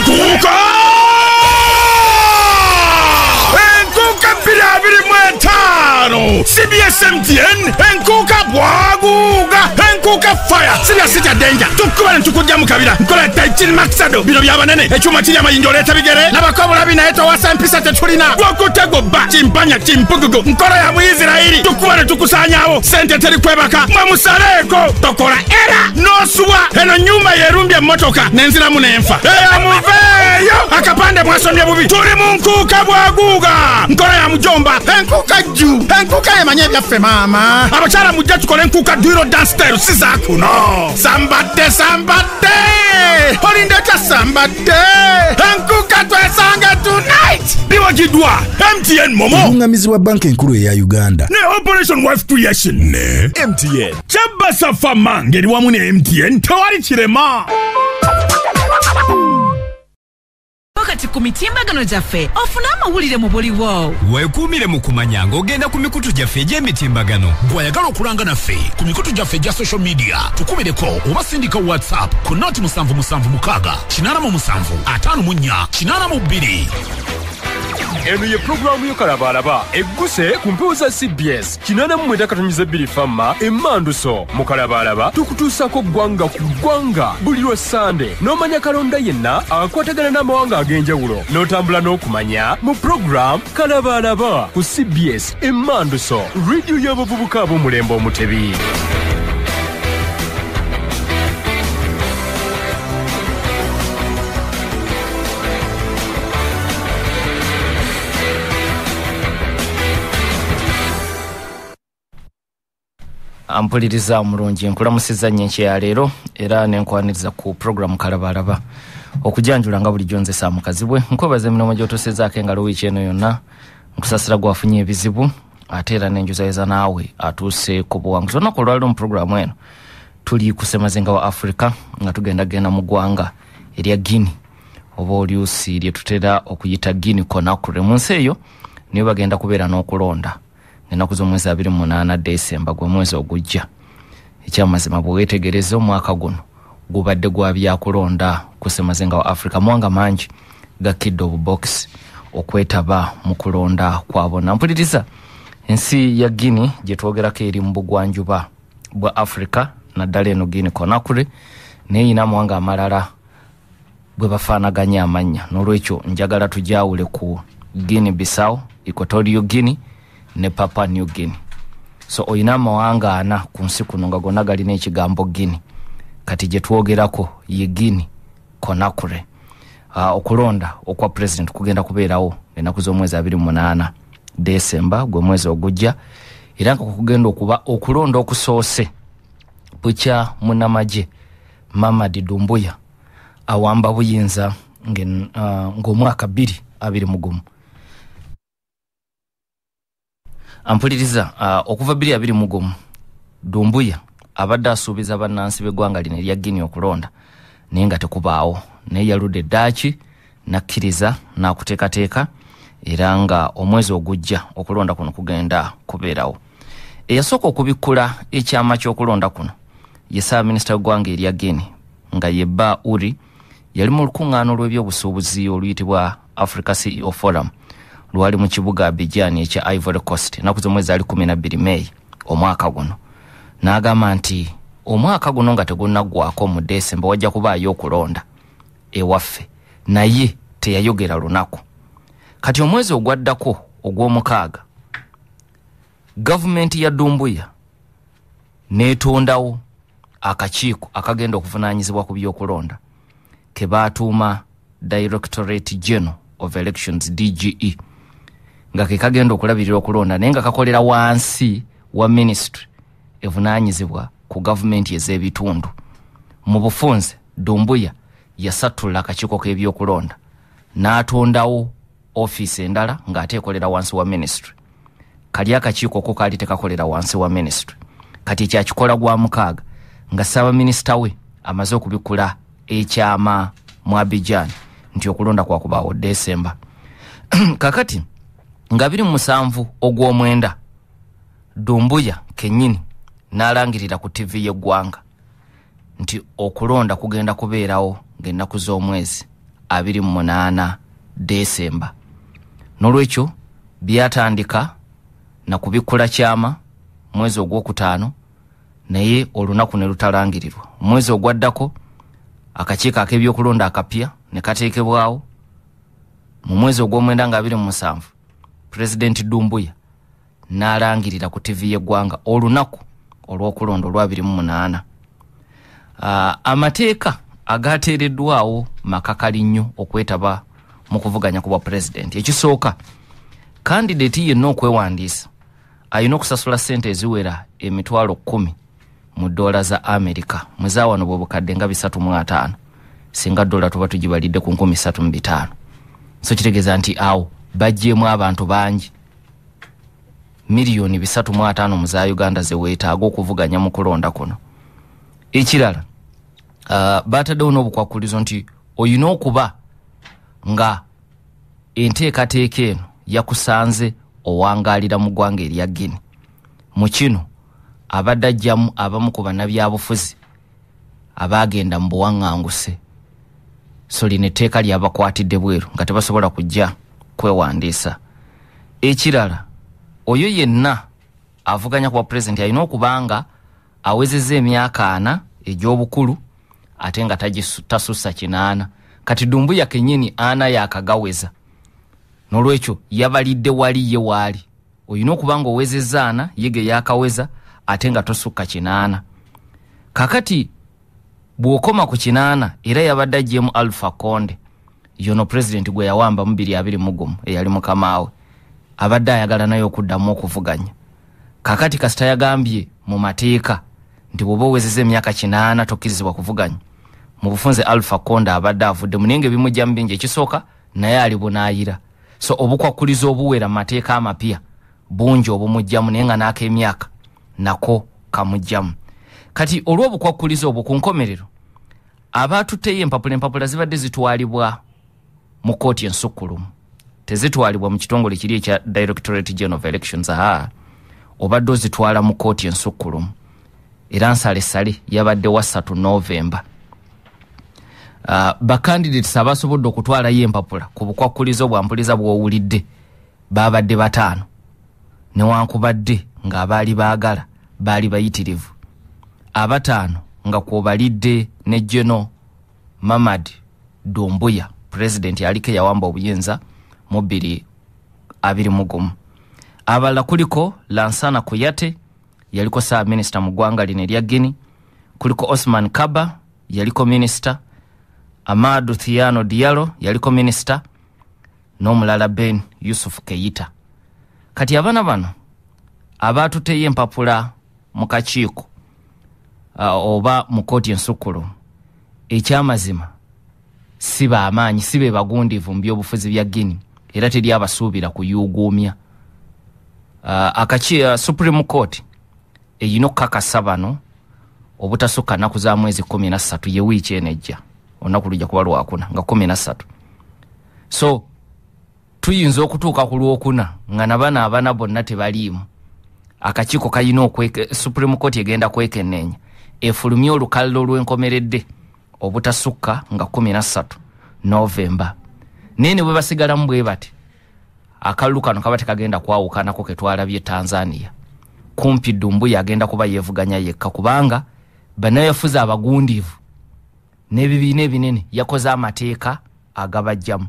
Enkuuka! Enkuuka 2025! CBS MTN, enkuuka bwaguuga! Enkuuka fire! Siriya sitya danger! Tukuba ne tukujja mu kabira! Nkola Taichini Maxado! Bino by'abanene! Ekyuma kiri amayinja oleeta bigere! Labako bulabi naye towasa empisa tetulina! Gwokutte gobba! Kimpanya kimpugugu! Nkola ya Muyisirayiri! Tukuba ne tukusaanyaawo! Ssente teri kwebaka! Mwe musaleeko! Tokola era n'osubwa! Eno nnyumba yeerumbye emmotoka n'enziramu n'enfa! Eya muveeyo! Akapande mwasomye bubi! Tuli mu nkuuka bwaguuga! Nkola ya mujomba! Enkuuka jju! Enkuuka yemanye ebyaffe maama! Abakyala mujja tukole enkuuka duiro dance style si za kuno! Sambadde sambadde! Olindeta sambadde! Enkuuka twesanga tonight! Biwagiddwa MTN Momo! Obungamizi bwa banka enkulu eya Uganda ne Operation Wife Creation ne MTN. Kyabasa fama ngeri wamu ne MTN tewali kirema. Kati ku mitimbagano gyaffe ofuna amawulire mu buliwo. Weekuumire mu kumanya ng'ogenda ku mikutu gyaffe egy'emitimbagano. Bw'ayagala okulanga naffe ku mikutu gyaffe egya social media, tukubireko oba sindika WhatsApp ku 0776 87 54 82. Eno ye pulogulaamu yo Kalabalaba egguse ku mpewo za CBS 89.2 Fama emmanduso. Mu Kalabalaba tukutuusako ggwanga ku ggwanga buli lwa Ssande n'omanya kalonda yenna akwatagana n'amawanga ag'enjawulo n'otambula n'okumanya mu pulogulaamu Kalabalaba ku CBS emmanduso, rediyo y'abavubuka ab'omulembe omutebi. Ampuliriza omulungi nkulamusiza nnyo enkya ya leero era nenkwaniriza ku pulogulaamu Kalabalaba okujanjula nga bulijjo nze Saamukazibwe. Nkwebaza emirimu gy'otuusezaako engalo wiiki eno yonna, nkusasira gwafunye ebizibu ate era nenjuzayeza naawe atuuse ku buwanguzi. Olunaku olwaleero mu pulogulaamu eno tuli ku ssemazinga wa Africa nga tugendagenda mu ggwanga erya Guinea oba oluusi lye tutera okuyita Guinea Conakry. Mu nsi eyo niyo bagenda kubeera n'okulonda ennaku z'omwezi 28 Desemba gwe mwezi ogujja. Ekyamazima bwe weetegereza omwaka guno gubadde gwa byakulonda ku ssemazinga wa Africa. Mawanga mangi gakkidde obubokisi okwetaba mu kulonda kwa bonna. Mpuliriza, ensi ya Guinea gye twogerako eri mu bugwanjuba bwa Africa naddala eno Guinea Conakry, naye erina amawanga amalala bwe bafaanaganya amannya. N'olwekyo njagala tujawule ku Guinea Bissau, Equatorial Guinea ne Papua New Guinea. So oyina amawanga ana ku nsi kuno nga gonna galina ekigambo Guinea. Kati gye twogerako ye Guinea Conakry. Okulonda okwa president kugenda kubeerawo ennaku z'omwezi 28 Desemba gwe mwezi ogujja, era nga kugenda okuba okulonda okusoose bukya munnamagye Mamadi Doumbouya awamba buyinza ng'omwaka 2021. Ampuliriza, okuva 2021 Doumbouya abadde asuubiza bannansi b'eggwanga lino erya Guinea okulonda naye nga tekubaawo, naye yaludde eddaaki n'akkiriza n'akuteekateeka era nga omwezi ogujja okulonda kuno kugenda kubeerawo. Eyasooka okubikkula ekyama ky'okulonda kuno ye ssaabaminisita w'eggwanga erya Guinea nga ye Ba Uri, yali mu lukuŋŋaana olw'ebyobusuubuzi oluyitibwa Africa CEO Forum lwali mu kibuga Abidjan ekya Ivory Coast ennaku z'omwezi ali 12 May omwaka guno, n'agamba nti omwaka guno nga tegunnaggwako mu Desemba wajja kubaayo okulonda ewaffe, naye teyayogera lunaku. Kati omwezi ogwaddako ogw'omukaaga gavumenti ya Doumbouya n'etondawo akakiiko akagenda okuvunaanyizibwa ku by'okulonda ke baatuuma Directorate General of Elections DGE, nga ke kagenda okulabirira okulonda naye nga kakolera wansi wa ministry evunaanyizibwa ku gavumenti ez'ebitundu. Mu bufunze Doumbouya yasattulula akakiiko k'ebyokulonda n'atondawo ofiisi endala ng'ate ekolera wansi wa ministry. Kali akakiiko ko kaali tekakolera wansi wa ministry. Kati ekyakikola gwa mukaaga nga ssaabaminisita we amaze okubikkula ekyama mu Abidjan nti okulonda kwakubaawo Desemba. Kakati nga 27 ogw'omwenda Doumbouya kennyini n'alangirira ku TV y'eggwanga nti okulonda kugenda kubeerawo ng'ennaku z'omwezi 28 Desemba. Nolwekyo byatandika na kubikkula kyama mwezi ogwokutaano, naye olunaku ne lutalangirirwa. Omwezi ogwaddako akakiiko ak'ebyokulonda akapya ne kateekebwawo. Mu mwezi ogw'omwenda nga 27 Pulezidenti Dumbuya n'alangirira ku TV y'eggwanga olunaku olw'okulonda olwa 28. Amateeka agateereddwawo makakali nnyo okwetaba mu kuvuganya ku bwa pulezidenti. Ekisooka, kandideti yenna okwewandiisa alina okusasula ssente eziwera 10,000 mu dola za Amerika, muzawano bwe bukadde nga 350, singa dola tuba tugibalidde ku 3,500. So kitegeeza nti awo baggyemu abantu bangi, 350,000,000 mu za Uganda ze weetaaga okuvuganya mu kulonda kuno. Ekirala, bataddewo n'obukwakulizo nti olina okuba nga enteekateeka eno yakusanze owangaalira mu ggwanga erya Guinea. Mu kino abadde ajjamu abamu ku bannabyabufuzi abaagenda mu buwaŋŋanguse, so lino etteeka lyabakwatidde bweru nga tebasobola kujja kwewandiisa. Ekirala, oyo yenna avuganya ku bwa pulezidenti alina okuba nga awezezza emyaka 40 egy'obukulu ate nga tasussa 80. Kati Dumbuya kennyini 40 yakagaweza, nolwekyo yabalidde wali ye waali. Olina okuba nga owezezza 40 ye ge yakaweza ate nga tosukka 80. Kakati bw'okoma ku 80, era yabadde aggyemu Alpha Conde, yono pulezidenti gwe yawamba mu 2021 eyali mukamaawe, abadde ayagala naye okuddamu okuvuganya. Kakati kasita yagambye mu mateeka nti bw'oba owezezza emyaka 80 tokkirizibwa kuvuganya. Mu bufunze Alpha Conde abadde avuddemu, naye ng'ebimugyamu bingi. Ekisooka, naye ali bunaayira, so obukwakulizo obuwera mu mateeka amapya bungi obumugyamu, naye nga n'ak'emyaka nako kamugyamu. Kati olw'obukwakulizo obwo, ku nkomerero abaatutteyo empapula zibadde zitwalibwa mu kkooti ensukkulumu, tezitwalibwa mu kitongole kiri ekya Directorate General of Elections. Obadde ozitwala mu kkooti ensukkulumu, era nsalesale yabadde wa 3 Novemba. Bakandidates abasobodde okutwalayo empapula ku bukwakulizo bwa mpuliza bw'owulidde babadde 5, newankubadde ng'abaali baagala baali bayitirivu. 5 nga kwobalidde ne General Mamad Dumbuya, pulezidenti aliko eyawamba obuyinza mu 2021. Abalala kuliko Lansana Kuyate, yaliko ssaabaminisita mu ggwanga lino erya Guinea. Kuliko Osman Kaba, yaliko minisita. Amadu Thiano Diallo, yaliko minisita, n'omulala Ben Yusuf Keita. Kati abaana bano abaatuteyo empapula mu kakiiko oba mu kkooti ensukkulumu, ekyamazima si baamaanyi, si be bagundiivu mu byobufuzi bya Guinea, era teri abasuubira kuyuuguumya. Supreme Court erina okukakasa bano obutasukka nnaku za mwezi 13, ye wiiki eno ejja, olunaku lujja kuba lwakuna nga 13. So tuyinza okutuuka ku lwokuna nga nabano abana bonna tebaliimu. Akakiiko kalina Supreme Court egenda kwekenneenya efulumye olukalala olw'enkomeredde obutasukka nga 13 Novemba. Naye ne bwe basigalamu bwe bati, akalulu kano kaba tekagenda kwawukanako ke twalabye Tanzania. Kumpi Dumbuya agenda kuba yeevuganya yekka, kubanga bannayafuzi abagundiivu n'ebibiina ebinene yakoze amateeka agabajjamu.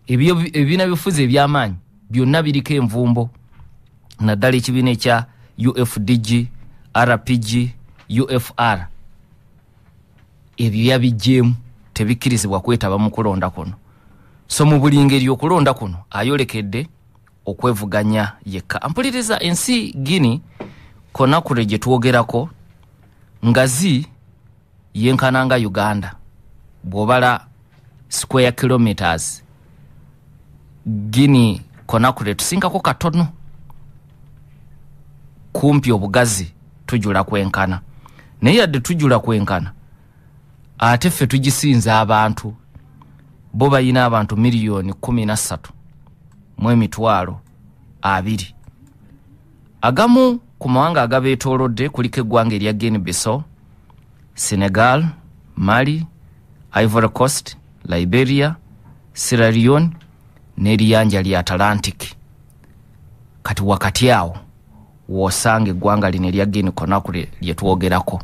Ebibiina bifuzi eby'amaanyi byonna biriko envumbo, naddala ekibiina ekya UFDG, RPG, UFR. Ebyo yabiggyemu, tebikkirizibwa kwetaba mu kulonda kuno. So mu buli ngeri okulonda kuno ayolekedde okwevuganya yekka. Ampuliriza, ensi Guinea Conakry gye twogerako ngazi yenkana nga Uganda bw'obala square kilometers. Guinea Conakry tusingako katono, kumpi obugazi tujula kwenkana, naye yadde tujula kwenkana ate ffe tugisinza abantu. Bo bayina abantu 13,200,000. Agamu ku mawanga agabeetoolodde kuliko eggwanga erya Guinea Bissau, Senegal, Mali, Ivory Coast, Liberia, Sierra Leone n'eriyanja lya Atlantic. Kati wakati awo wosanga eggwanga lino erya Guinea Conakry lye twogerako.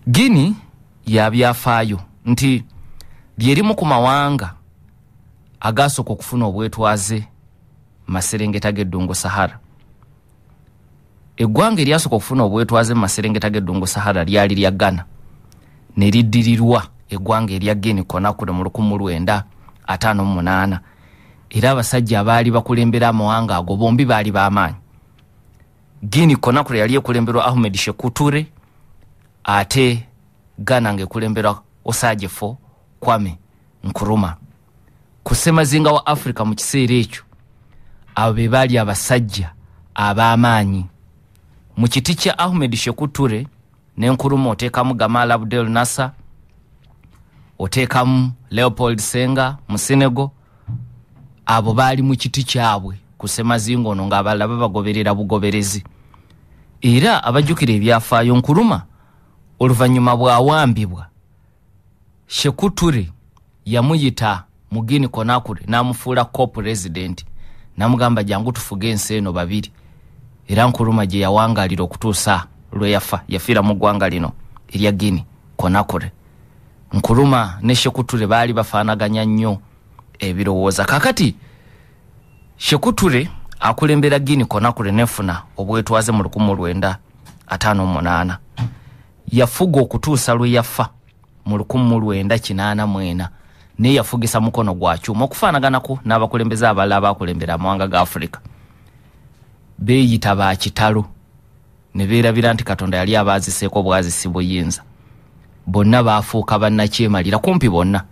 Guinea ya byafaayo nti lyerimu ku mawanga agasooka okufuna obwetwaze maserengeta g'eddungu Sahara. Eggwanga eryasooka okufuna obwetwaze mu maserengeta g'eddungu Sahara lyali lya Ghana, ne liddirirwa eggwanga erya Guinea Conakry mu 1958. Era abasajja abaali bakulembera amawanga ago bombi baali b'amaanyi. Guinea Conakry yali ekulemberwa Ahmed Sékou Touré, ate Ghana ng'ekulemberwa Osagyefo Kwame Nkrumah. Ku ssemazinga wa Africa mu kiseera ekyo abo be baali abasajja ab'amaanyi. Mu kiti kya Ahmed Sékou Touré ne Nkrumah oteekamu Gamal Abdel Nasser, oteekamu Leopold Senghor mu Senegal. Abo baali mu kiti kyabwe ku ssemazinga ono ng'abalala babagoberera bugoberezi. Era abajjukira ebyafaayo, Nkrumah oluvannyuma bw'awambibwa, Sékou Touré yamuyita mu Guinea Conakry n'amufuula co-president, n'amugamba jangu tufuge ensi eno babiri. Era Nkrumah gye yawangaalira okutuusa lwe yafa, yafiira mu ggwanga lino erya Guinea Conakry. Nkrumah ne Sékou Touré baali bafaanaganya nnyo ebirowooza. Kakati Sékou Touré akulembera Guinea Conakry nefuna obwetwaze mu 1958. Yafuga okutuusa lwe yafa mu 1984, naye yafugisa mukono gwa kyuma okufaanaganako n'abakulembeze abalala abakulembera amawanga ga Africa. Beeyita ba kitalo ne beerabira nti Katonda yali abaaziseeko bwazisi buyinza. Bonna baafuuka bannakyemalira kumpi bonna,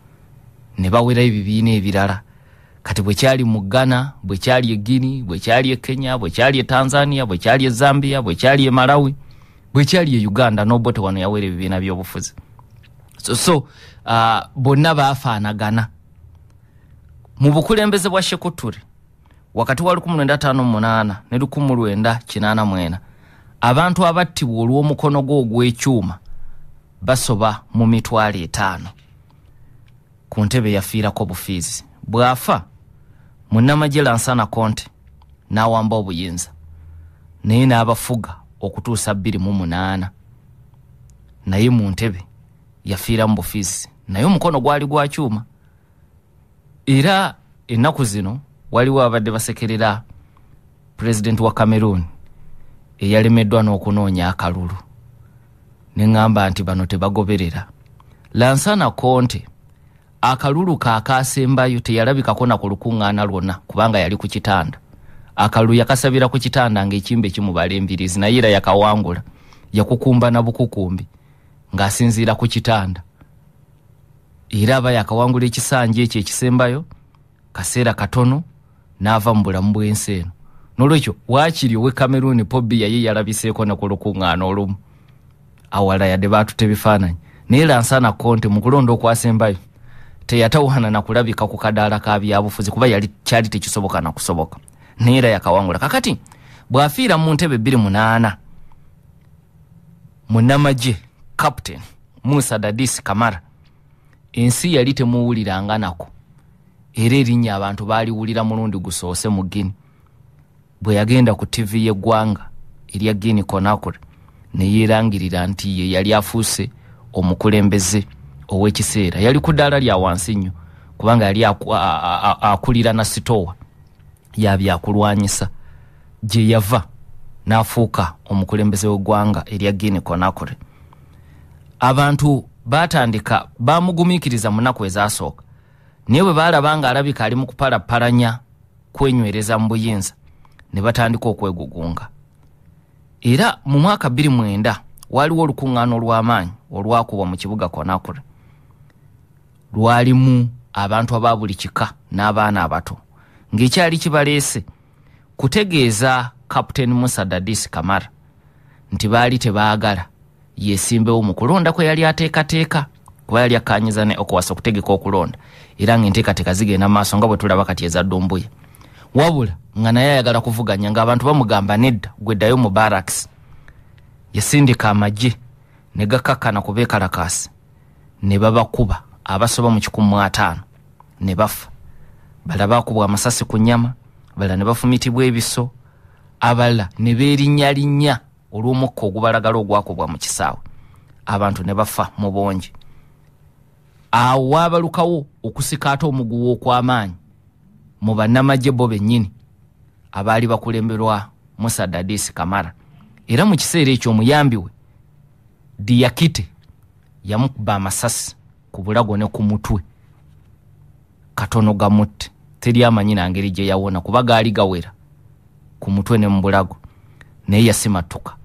ne bawera ebibiina ebirala. Kati bwe kyali mu Ghana, bwe kyali e Guinea, bwe kyali e Kenya, bwe kyali e Tanzania, bwe kyali e Zambia, bwe kyali e Malawi, bwe kyali e Uganda, n'Obote wano yawera ebibiina by'obufuzi. So bonna baafaanagana. Mu bukulembeze bwa Sékou Touré wakati wa 1958 ne 1984, abantu abattibwa olw'omukono gwe ogw'ekyuma basoba mu 500,000. Ku ntebe yafiirako bufiizi. Bw'afa, munnamagye Lansana Conte n'awamba obuyinza, naye n'abafuga okutuusa 2008. Naye mu ntebe yafiira mu bufiizi, naye omukono gwali gwa kyuma. Era ennaku zino waliwo abadde basekerera pulezidenti wa Cameroon eyalemeddwa n'okunoonya akalulu, ne ŋŋamba nti bano tebagoberera. Lansana Conte akalulu kaakaasembayo teyalabikako na ku lukuŋŋaana lwonna kubanga yali ku kitanda. Akalulu yakasabira ku kitanda ng'ekimbe kimubala embiriizi, naye era yakawangula, yakukumba na bukukumbi ng'asinziira ku kitanda. Era aba yakawangula ekisanja ekyo ekisembayo kaseera katono n'ava mu bulamu bw'ensi eno. N'olwekyo waakiri ow'e Cameroon Paul Biya ye yalabiseeko ne ku lukuŋŋaana olumu, awalala yadde baatutte ebifaananyi. Naye Lansana Conte mu kulonda okwasembayo teyatawaana na kulabika ku kadaala ka byabufuzi kuba yali kyali tekisoboka na kusoboka, naye era yakawangula. Kakati bw'afiira mu ntebe 2008, munnamagye Captain Musa Dadis Kamara ensi yali temuwuliranga nako, era erinnya abantu baaliwulira mulundi gusoose mu Guinea bwe yagenda ku TV y'eggwanga erya Guinea Conakry ne yeerangirira nti ye yali afuuse omukulembeze ow'ekiseera. Yali ku ddaala lya wansi nnyo kubanga yali akulira na sitowa ya byakulwanyisa, gye yava n'afuuka omukulembeze w'eggwanga erya Guinea Conakry. Abantu baatandika bamugumiikiriza mu nnaku ezasooka, naye bwe baalaba nga alabika ali mu kupalapalanya kwenywereza mu buyinza, ne batandika okwegugunga. Era mu mwaka 2009 waliwo olukuŋŋaana olw'amaanyi olwakubwa mu kibuga Conakry. Lwalimu abantu aba buli kika n'abaana abato, ng'ekyali kibaleese kutegeeza Captain Musa Dadis Kamara nti baali tebaagala yesimbewo mu kulonda kwe yali ateekateeka, kuba yali akkaanyiza ne ECOWAS okutegeka okulonda, era ng'enteekateeka zigenda maaso nga bwe tulaba kati eza Dumbuya. Wabula nga naye ayagala kuvuganya, ng'abantu bamugamba nedda, gwe ddayo mu barracks. Yasindika amagye ne gakakkana ku beekalakaasi ne babakuba abasoba mu 150 ne bafa. Balala bakubwa amasasi ku nnyama, balala ne bafumitibwa ebiso, abalala ne beerinnyalinnya olw'omukka ogubalagala ogwakubwa mu kisaawe, abantu ne bafa mu bungi. Awo waabalukawo okusika ate omuguwa okw'amaanyi mu bannamagye bo bennyini abaali bakulemberwa Musa Dadis Kamara. Era mu kiseera ekyo omuyambi we Diakite yamukuba amasasi ku bulago ne ku mutwe, katono gamutte. Teri amanyi na ngeri gye yawona kuba gaali gawera ku mutwe ne mu bulago, naye yasimatuka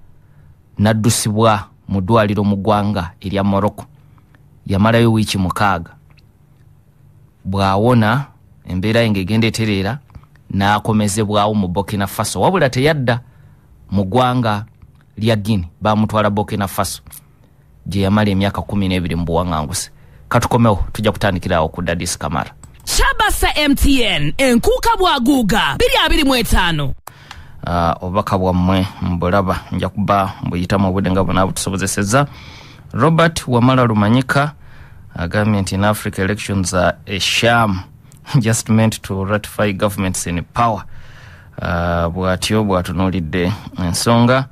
n'addusibwa mu ddwaliro mu ggwanga erya Morocco. Yamalayo wiiki 6. Bw'awona embeera ye ng'egenda etereera, n'akomezebwawo mu Burkina Faso, wabula teyadda mu ggwanga lya Guinea, bamutwala Burkina Faso gye yamala emyaka 12 mu buwaŋŋanguse. Katukomewo, tujja kutandikirawo ku Dadis Kamara. Chabasa MTN enkuuka bwaguuga 2025. Obubaka bwammwe mbulaba, nja kuba mbuyitamu obudde nga bunaabutusobozesezza. Robert Wamala Lumanyika agambye nti in Africa elections are a sham just meant to ratify governments in power. Bw'atyo bw'atunuulidde ensonga.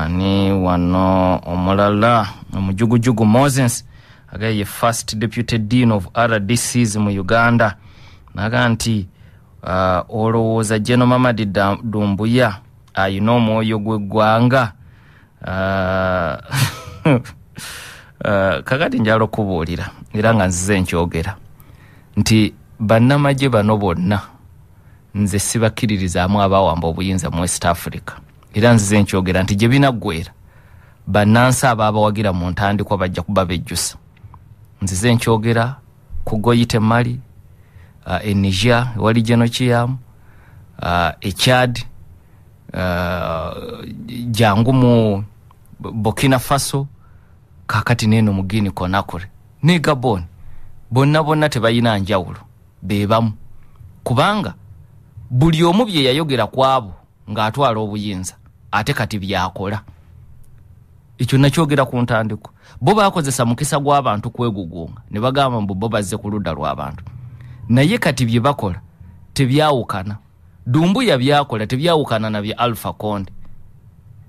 Ni wano omulala omujugujugu Moses agambye ye first deputy dean of RDCs mu Uganda, n'agamba nti olowooza General Mamadi Doumbouya ayina omwoyo gw'eggwanga. Kakati njala okubuulira era nga nzize nkyogera nti bannamagye bano bonna nze sibakkiririzaamu abawamba obuyinza mu West Africa. Era nzize nkyogera nti gye binaggwera bannansi abaabawagira mu ntandikwa bajja kuba bejjusa. Nzize nkyogera ku Goyite Mali, e Niger ewali General Chiam, e Chad, jangu mu Burkina Faso, kakati neno mu Guinea Conakry ne Gabon, bonna bonna tebalina njawulo, bebamu, kubanga buli omu bye yayogera kwabo ng'atwala obuyinza ate kati byakola. Ekyo nakyogera ku ntandikwa. Bo bakozesa mukisa gw'abantu kwegugunga ne bagamba mbu bo bazze ku ludda lw'abantu, naye kati bye bakola tebyawukana. Doumbouya byakola tebyawukana na bya Alpha Conde,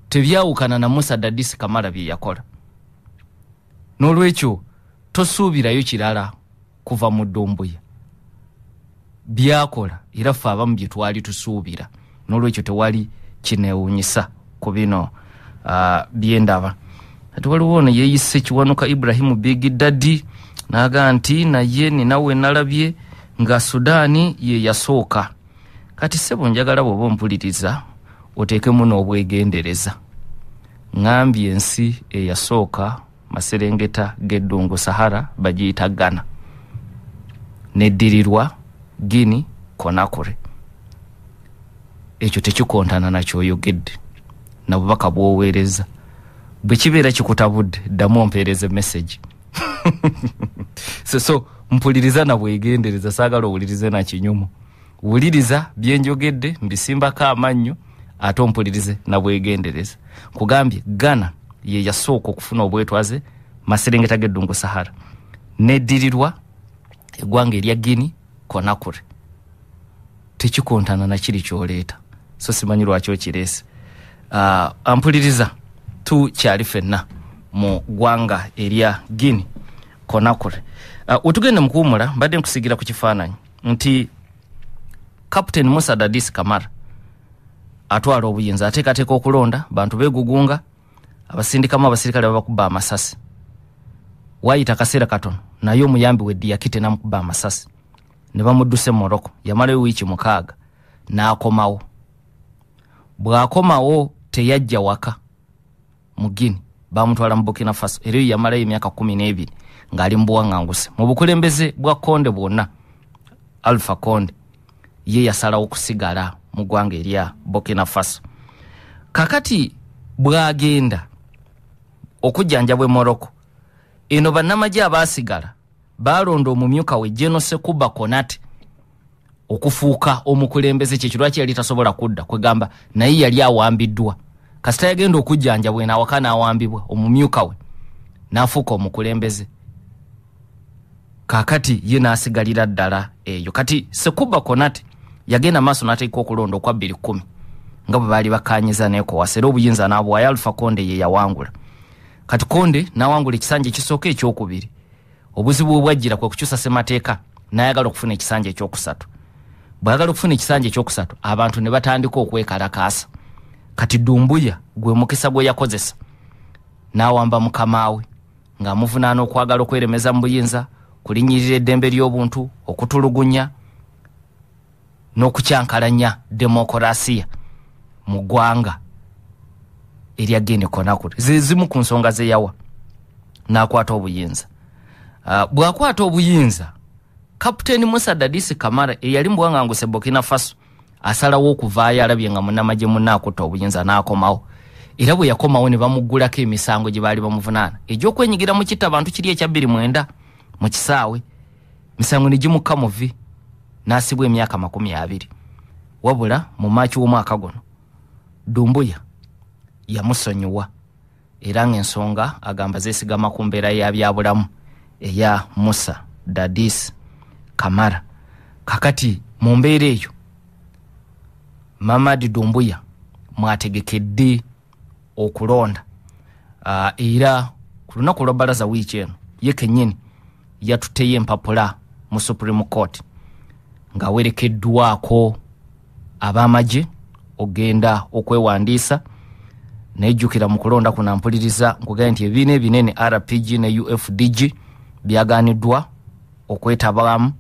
tebyawukana na Musa Dadis Kamara bye yakola. N'olwekyo tosuubirayo kirala kuva mu Doumbouya, byakola era ffe abamu bye twali tusuubira. N'olwekyo tewali kineewuunyisa ku bino byendaba. Ati waliwo ono yeeyise Kiwanuka Ibrahimu Big Daddy n'agamba nti naye ninawe nalabye nga Sudaani ye yasooka. Kati ssebo njagala bw'oba ompuliriza oteekemu n'obwegendereza. Ŋŋambye ensi eyasooka maserengeta g'eddungu Sahara bagiyita Ghana, neddirirwa Guinea Conakry. Ekyo tekikontana nakyoyogedde na bubaka bw'oweereza. Bwe kibeera kikutabudde ddamu ompeereze message. So mpuliriza na bwegendereza, saagala owulirize na kinyumu. Wuliriza bye njogedde mbisimbako amannyo ate ompulirize na bwegendereza. Nkugambye Ghana ye yasooka okufuna obwetwaze maserengeta g'eddungu Sahara, neddirirwa eggwanga erya Guinea Conakry. Tekikontana na kiri ky'oleeta, so simanyi lwaki okireese. Ampuliriza tukyali ffenna mu ggwanga erya Guinea Conakry. Wetugenda mu kuwummula mbadde nkusigira ku kifaananyi nti Captain Musa Dadis Kamara atwala obuyinza, ateekateeka okulonda, bantu beegugunga, abasindikamu abasirikale babakuba amasasi. Waayita akaseera katono naye omuyambi we Diakite n'amukuba amasasi ne bamudduse Morocco. Yamalayo wiiki 6 n'akomawo. Bw'akomawo teyajja waka mu Guinea, bamutwala mu Burkina Faso. Era yamalayo emyaka 12 ng'ali mu buwaŋŋanguse. Mu bukulembeze bwa Konde bwonna, Alpha Conde ye yasalawo okusigala mu ggwanga erya Burkina Faso. Kakati bw'agenda okujjanjabwa e Morocco, eno bannamagye abaasigala baalonda omumyuka we General Sekuba Konate okufuuka omukulembeze. Kyekyo lwaki yali tasobola kudda, kwegamba naye yali awambiddwa. Kasita yagenda okujjanjabwa eno awaka n'awambibwa, omumyuka we n'afuuka omukulembeze. Kaakati ye n'asigalira ddala eyo. Kati Sekuba Konate yagenda maaso n'ateeka okulonda okwa 2010 nga bwe baali bakkaanyiza ne ECOWAS, era obuyinza n'abuwaayo Alpha Konde ye yawangula. Kati Konde n'awangula ekisanja ekisooka, ekyokubiri. Obuzibu bwe bwajjira kwe kukyusa ssemateeka, n'ayagala okufuna ekisanja ekyokusatu. Bw'ayagala okufuna ekisanja ekyokusatu, abantu ne batandika okwekalakaasa. Kati Dumbuya gwe mukisa gwe yakozesa n'awamba mukamaawe ng'amuvunaana okwagala okweremeza mu buyinza, kulinnyirira eddembe ly'obuntu, okutulugunya n'okukyankalanya demokorasiya mu ggwanga erya Guinea Conakry. Zimu ku nsonga ze yawa n'akwata obuyinza. Bw'akwata obuyinza, Kapiteeni Musa Dadis Kamara eyali mu buwanganguse Burkina Faso asalawo okuvaayo, alabye nga munnamagye munne akutta obuyinza, n'akomawo. Era bwe yakomawo ne bamuggulako emisango gye baali bamuvunaana egy'okwenyigira mu kitta abantu kiri ekya 2009 mu kisaawe. Misango ne gimukka muvi n'asibwa emyaka 20. Wabula mu Maaki w'omwaka guno Dumbuya yamusonyiwa, era ng'ensonga agamba zeesigama ku mbeera ya byabulamu eya Musa Dadis Kamara. Kakati mu mbeera eyo Mamadi Dumbuya mwategekedde okulonda. Era ku lunaku lwa bbalaza wiiki eno ye kennyini yatutteyo empapula mu Supreme Court ng'awerekeddwako ab'amagye ogenda okwewandiisa. Nejjukira mu kulonda kuno mpuliriza nkugambye nti ebibiina ebinene RPG ne UFDG byagaaniddwa okwetabamu,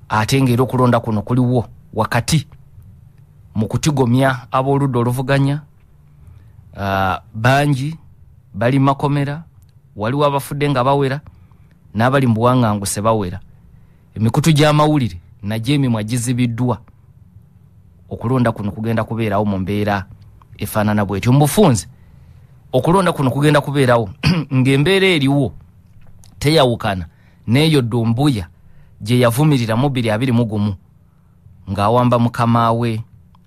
ate ng'era okulonda kuno kuliwo wakati mu kutigomya ab'oludda oluvuganya. Bangi bali makomera, waliwo abafudde nga bawera n'abali mu buwanganguse bawera. Emikutu gy'amawulire nagyo emimwa gizibiddwa. Okulonda kuno kugenda kubeerawo mu mbeera efaanana bwetyo. Mu bufunze okulonda kuno kugenda kubeerawo ng'embeera eriwo teyawukana n'eyo Dumbuya gye yavumirira mu 2021 ng'awamba mukamaawe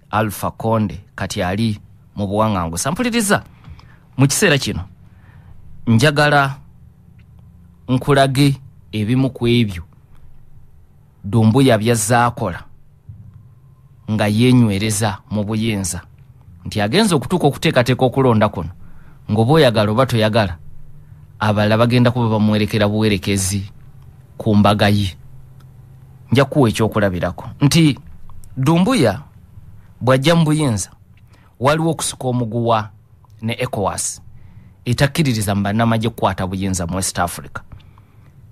Alpha Konde kati ali mu buwanganguse. Mpuliriza, mu kiseera kino njagala nkulage ebimu ku ebyo Dumbuya byazaakola nga yeenywereza mu buyinza, nti agenza okutuuka okuteekateeka okulonda kuno ng'oba oyagala oba toyagala, abalala bagenda kuba bamuwerekera buwerekezi ku mbaga ye. Nja kuwa ekyokulabirako nti Dumbuya bw'ajja mu buyinza waliwo okusika omuguwa ne ECOWAS etakkiririza mu bannamagye kukwata buyinza mu West Africa.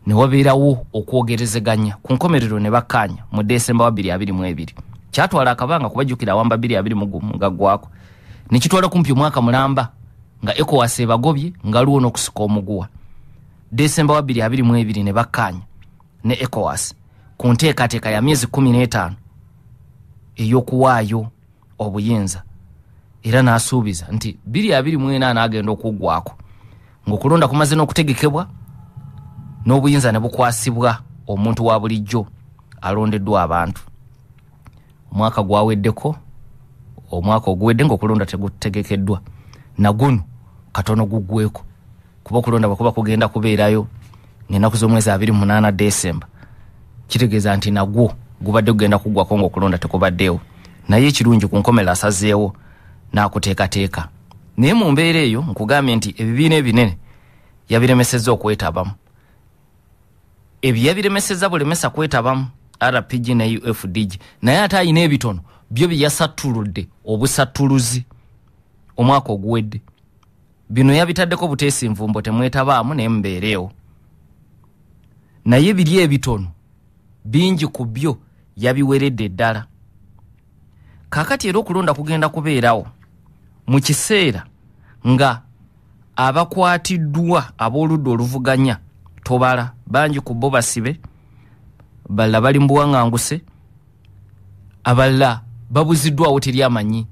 Ne wabeerawo okwogerezeganya, ku nkomerero ne bakkaanya mu Desemba wa 2022. Kyatwala akabanga kubajjukira awamba 2021 nga ggwako, ne kitwala kumpi omwaka mulamba nga ECOWAS ebagobye nga luwo n'okusika omuguwa. Desemba wa 2022 ne bakkaanya ne ECOWAS ku nteekateeka ya myezi 15 ey'okuwaayo obuyinza, era n'asuubiza nti 2028 agenda okuggwako ng'okulonda kumaze n'okutegekebwa n'obuyinza ne bukwasibwa omuntu wa bulijjo alondeddwa abantu. Omwaka gwaweddeko, omwaka oguwedde ng'okulonda tegutegekeddwa, naguno katono guggweko, kuba okulonda bwe kuba kugenda kubeerayo ng'ennaku z'omwezi 28 Desemba, kitegeeza nti nagwo gubadde gugenda kuggwako ng'okulonda tekubaddeewo. Naye ekirungi ku nkomerero asazeewo n'akuteekateeka. Naye mu mbeera eyo nkugambye nti ebibiina ebinene yabiremesezza okwetabamu. Ebyo yabiremesezza bulemesa kwetabamu RPG ne UFDG, naye ate ayina ebitono byo bye yasattuludde obusattuluzi omwaka oguwedde. Bino yabitaddeko buteesi nvumbo, temwetabaamu naye mubeereewo. Naye biri ebitono bingi ku byo yabiweredde ddala. Kaakati era okulonda kugenda kubeerawo mu kiseera nga abakwatiddwa ab'oludda oluvuganya tobala, bangi ku bo basibe, balala bali mu buwanganguse, abalala babuziddwawo teri amanyi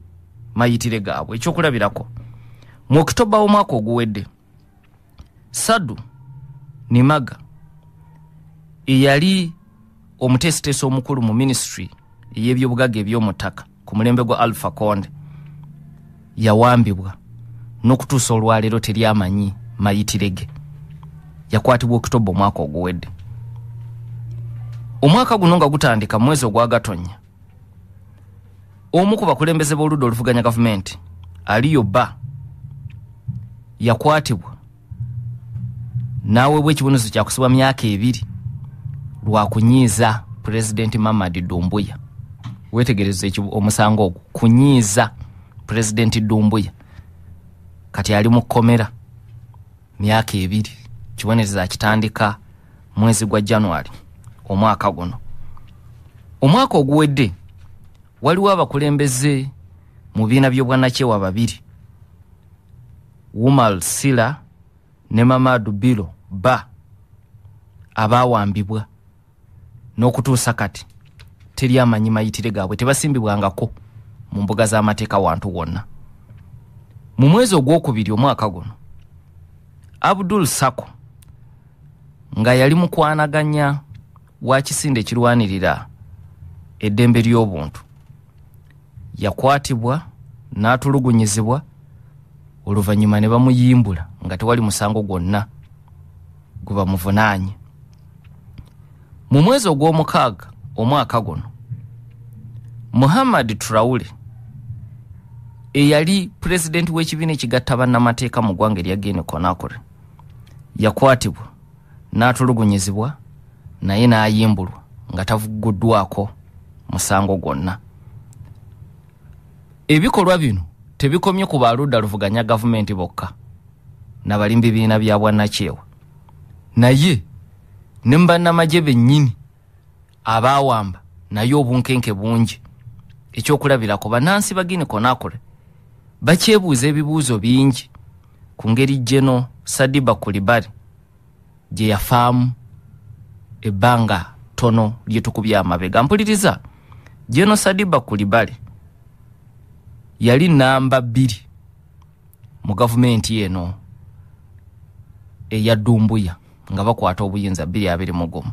mayitire gaabwe. Ekyokulabirako, mu Okitoba w'omwaka oguwedde, Sadu Nimaga eyali omuteesiteesi omukulu mu minisitule ey'ebyobugagga eby'omu ttaka ku mulembe gwa Alpha Konde yawambibwa, n'okutuusa olwaleero teri amanyi mayitire ge. Yakwatibwa Okitoba omwaka oguwedde. Omwaka guno nga gutandika mu mwezi ogwa Gatonya, omu ku bakulembeze b'oludda oluvuganya gavumenti Aliyo Ba yakwatibwa n'aweebwa ekibonerezo kya kusibwa myaka 2 lwa kunyiiza Pulezidenti Mamadi Doumbouya. Weetegereze omusango ogwo, kunyiiza Pulezidenti Doumbouya. Kati ali mu kkomera myaka 2, kibonerezo akitandika mwezi gwa January omwaka guno. Omwaka oguwedde waliwo abakulembeze mu bibiina by'obwannakyewa 2, Wumal Sila ne Mamadou Bilo Ba, abaawambibwa n'okutuusa kati teri amanyi mayitire gaabwe, tebasimbibwangako mu mbuga z'amateeka wantu wonna. Mu mwezi ogwokubiri omwaka guno, Abdul Sako nga yali mukwanaganya wa kisinde ekirwanirira eddembe ly'obuntu yakwatibwa n'atulugunyizibwa, oluvannyuma ne bamuyimbula nga tewali musango gwonna gwe bamuvunaanye. Mu mwezi ogw'omukaaga omwaka guno, Muhammad Traore eyali pulezidenti w'ekibiina ekigatta bannamateeka mu ggwanga erya Guinea Conakry yakwatibwa n'atulugunyizibwa naye n'ayimbulwa nga tavuguddwako musango gwonna. Ebikolwa bino tebikomye ku baludda luvuganya gavumenti bokka n'abali mu bibiina bya bwannakyewa, naye ne mu bannamagye bennyini abaawamba naye obunkenke bungi. Ekyokulabirako, bannansi ba Guinea Conakry bakyebuuza ebibuuzo bingi ku ngeri General Sadiba Kulibali gye yafaamu ebbanga ttono lye tukubye amabega. Mpuliriza, General Sadiba Kulibali yali namba 2 mu gavumenti eno eya Doumbouya nga bakwata obuyinza 2021.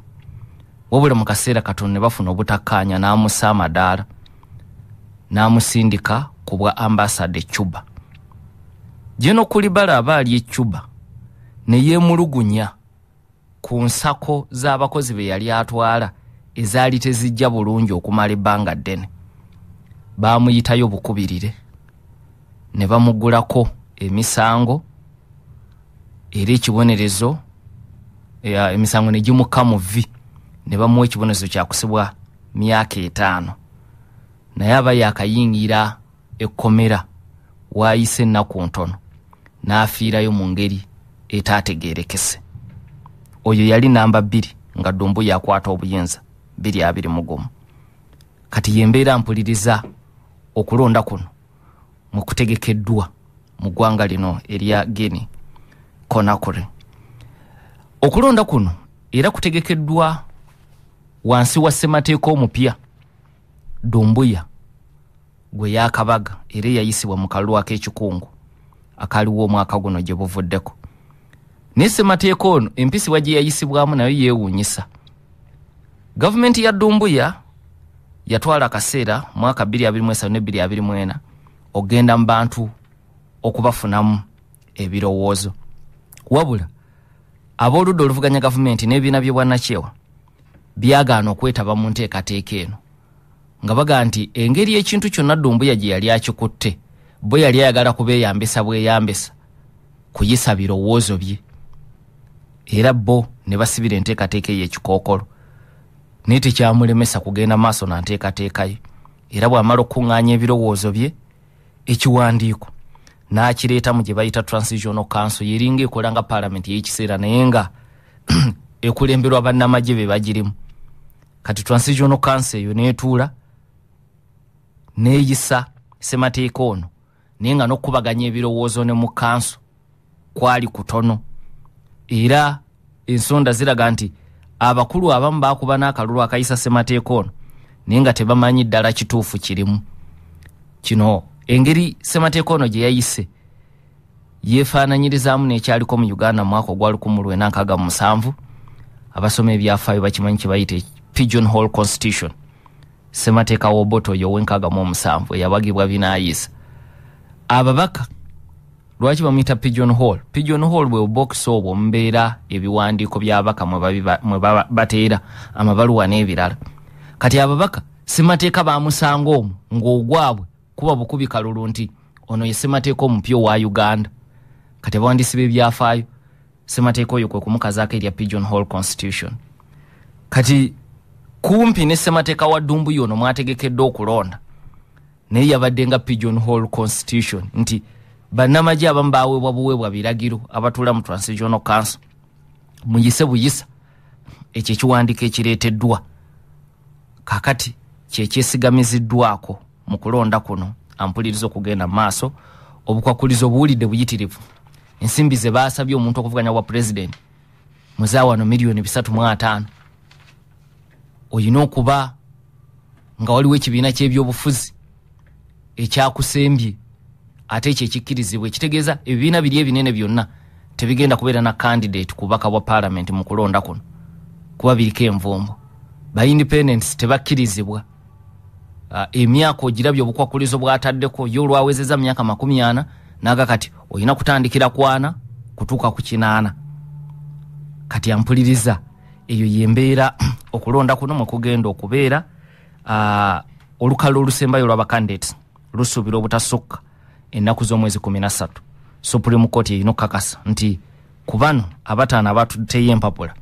Wabula mu kaseera katono ne bafuna obutakkaanya, n'amussa amadaala n'amusindika ku bwa ambasada e Cuba. General Kulibali aba ali e Cuba ne yeemulugunya ku nsako z'abakozi be yali atwala ezaali tezijja bulungi okumala ebbanga ddene. Baamuyitayo bukubirire ne bamugulako emisango, era ekibonerezo emisango ne gimukka mu vvi, ne bamuwa ekibonerezo kya kusibwa myaka 5. Naye aba yakayingira ekkomera waayise ennaku ntono n'afiirayo mu ngeri etaategeerekese. Oyo yali namba 2 nga Doumbouya akwata obuyinza 2021. Kati yembeera mpuliriza okulonda kuno mu kutegekeddwa mu ggwanga lino erya Guinea Conakry. Okulonda kuno era kutegekeddwa wansi wa ssemateeka omupya Doumbouya gwe yakabaga era eyayisibwa mu kalulu ak'ekikungu akaaliwo omwaka guno gye buvuddeko. Naye ssemateeka ono empisibwa gye yayisibwamu nayo yeewuunyisa. Gavumenti ya Doumbouya yatwala akaseera mwaka 2023 ne 2024 ogenda mu bantu okubafunamu ebirowoozo. Wabula ab'oludda oluvuganya gavumenti n'ebibiina by'obwannakyewa byagaana okwetaba mu nteekateeka eno, nga baga nti engeri ekintu kyonna Doumbouya gye yali akikutte bwe yali ayagala kubeeyambisa bweyambisa kuyisa birowoozo bye, era bo ne basibira enteekateeka eyo ekikookolo. Naye tekyamulemesa kugenda maaso na nteekateeka ye, era bw'amala okukuŋŋaanya ebirowoozo bye ekiwandiiko n'akireeta mu gye bayita Transitional Council, yeringa ekola nga paalamenti ey'ekiseera naye nga ekulemberwa bannamagye be bagirimu. Kati Transitional Council eyo n'etuula n'eyisa ssemateeka ono, naye nga n'okukubaganya ebirowoozo ne mu kanso kwali kutono. Era ensonda ziraga nti abakulu abamu baakuba n'akalulu akayisa ssemateeka ono naye nga tebamanyi ddala kituufu kirimu. Kino engeri ssemateeka ono gye yayise yeefaananyirizaamu n'ekyaliko mu Uganda mu mwaka ogwa 1967. Abasoma ebyafaayo bakimanyi kye bayita Pigeon Hole Constitution, ssemateeka w'Obote oyo ow'enkaaga mu omusanvu eyabagibwa binaayisa. Ababaka Lwaki bamuyita pigeon hole? Pigeon hole bwe bubokisi obwo mubeera ebiwandiiko by'ababaka mwe bateera amabaluwa n'ebirala. Kati ababaka ssemateeka bamusanga omwo ng'ogwabwe kuba bukubi kalulu nti ono ye ssemateeka omupya owa Uganda. Kati abawandiisi b'ebyafaayo ssemateeka oyo kwe kumukazaako erya Pigeon Hole Constitution. Kati kumpi ne ssemateeka wa Dumbuya ono mwategekedde okulonda, naye yabadde nga Pigeon Hole Constitution nti bannamagye abamu baweebwa buweebwa biragiro abatuula mu Transitional Council, muyise buyisa ekyo ekiwandiiko ekireeteddwa. Kaakati kyekyesigamiziddwako mu kulonda kuno ampuliriza okugenda mu maaso. Obukwakulizo obuwulidde buyitirivu. Ensimbi ze baasabye omuntu okuvuganya bwa pulezidenti muzaawano 350 million. Oyina okuba nga waliwo ekibiina ky'ebyobufuzi ekyakusembye, ate ekyo ekikkirizibwa, ekitegeeza ebibiina biri ebinene byonna tebigenda kubeera na candidate ku bubaka bwa paalamenti mu kulonda kuno kuba biriko envumbo. Ba independents tebakkirizibwa. Emyaka ogirabye obukwakulizo bw'ataddeko ye olwawezezza mu myaka 40 naga kati olina kutandikira ku 40 kutuuka ku 80. Kati ampuliriza, eyo yembeera okulonda kuno mwe kugenda okubeera. Olukalo olusembayo olw'aba candidates lusuubira obutasukka ennaku z'omwezi 13. Supreme Court erina okukakasa nti ku bano abataano abatutteyo empapula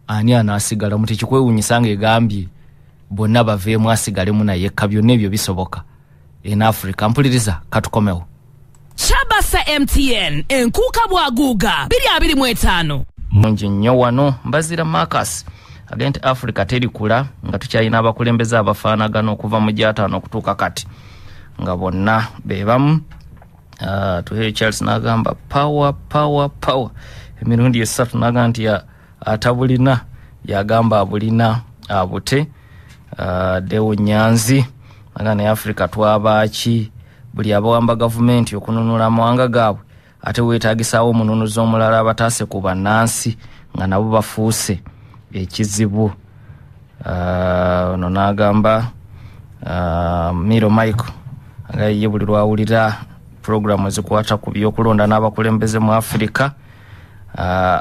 ani anaasigalamu. Tekikwewuunyisa ng'egambye bonna baveemu asigalemu naye byonna ebyo bisoboka in Africa. Mpuliriza, katukomewo. Kyabasa MTN enkuuka bwaguuga 2025. Mungi nnyo wano Mbazira Marcus agenda nti Africa terikula nga tukyalina abakulembeze abafaanagana okuva mu gyataano okutuuka kati nga bonna be bamu. Tuhere Charles n'agamba power, power, power emirundi esatu, n'agamba nti atabulina yagamba abulina abute. Deo Nyanzi agamba naye Africa twabaaki, buli abawamba gavumenti okununula amawanga gaabwe ate weetaagisaawo omununuzi omulala abataase ku bannansi nga nabo bafuuse ekizibu. Ono n'agamba Miro Michael nga ye buli lwawulira puroguramu ezikwata ku byokulonda n'abakulembeze mu Afirika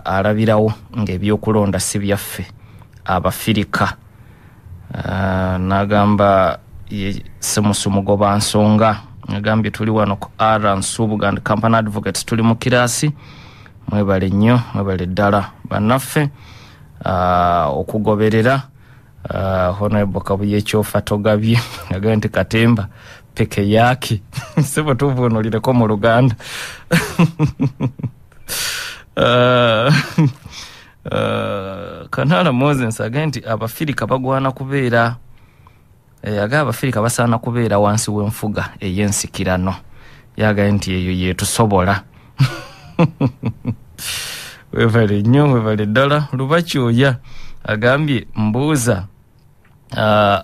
alabirawo ng'ebyokulonda si byaffe Abafirika. N'agamba ye Semusu Mugoba Nsonga agambye tuli wano ku R Nsubuga and Company Advocates, tuli mu kiraasi. Mwebale nnyo, mwebale ddala bannaffe okugoberera. Honorable Kabuye Ekyofa Togabye agambye nti katemba peke yake sebo tuvuunulireko mu Luganda. Kanala Moses agambye nti Abafirika bagwana kubeera agamba Abafirika basaana kubeera wansi w'enfuga ey'ensikirano, yagambye nti eyo yetusobola. Webale nnyo, webale ddala. Lubakyoya agambye mbuuza,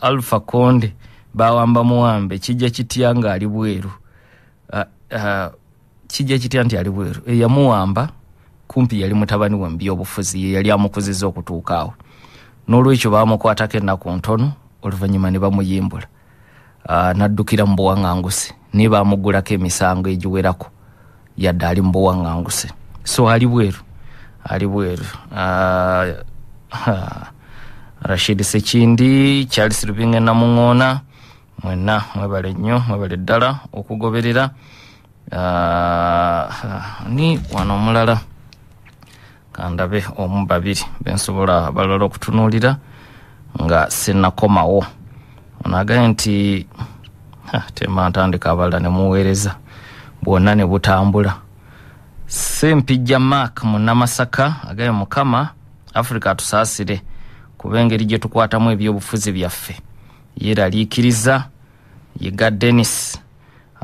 Alpha Konde bawamba muwambe, kijja kitya ng'ali bweru? Kijja kitya nti ali bweru? Eyamuwamba kumpi yali mutabani we mu byobufuzi, ye yali amukuziza okutuuka awo, n'olwekyo bamukwatako ennaku ntono oluvannyuma ne bamuyimbula. N'addukira mu buwaŋŋanguse, naye bamuggulako emisango egiwerako yadde ali mu buwaŋŋanguse, so ali bweru, ali bweru. Rashid Sekindi, Charles Lubinge Namuŋoona, mwenna mwebale nnyo, mwebale ddala okugoberera. Ni wano omulala kandabe omu babiri bensobola balala okutunuulira nga sinnakomawo. Ono agambye nti tema ntandika abalala ne muweereza bwonna ne butambula. Sempijja Mark Munnamasaka agambye Mukama Africa atusaasire kuba engeri gye tukwatamu ebyobufuzi byaffe yeeraliikiriza. Yiga Denis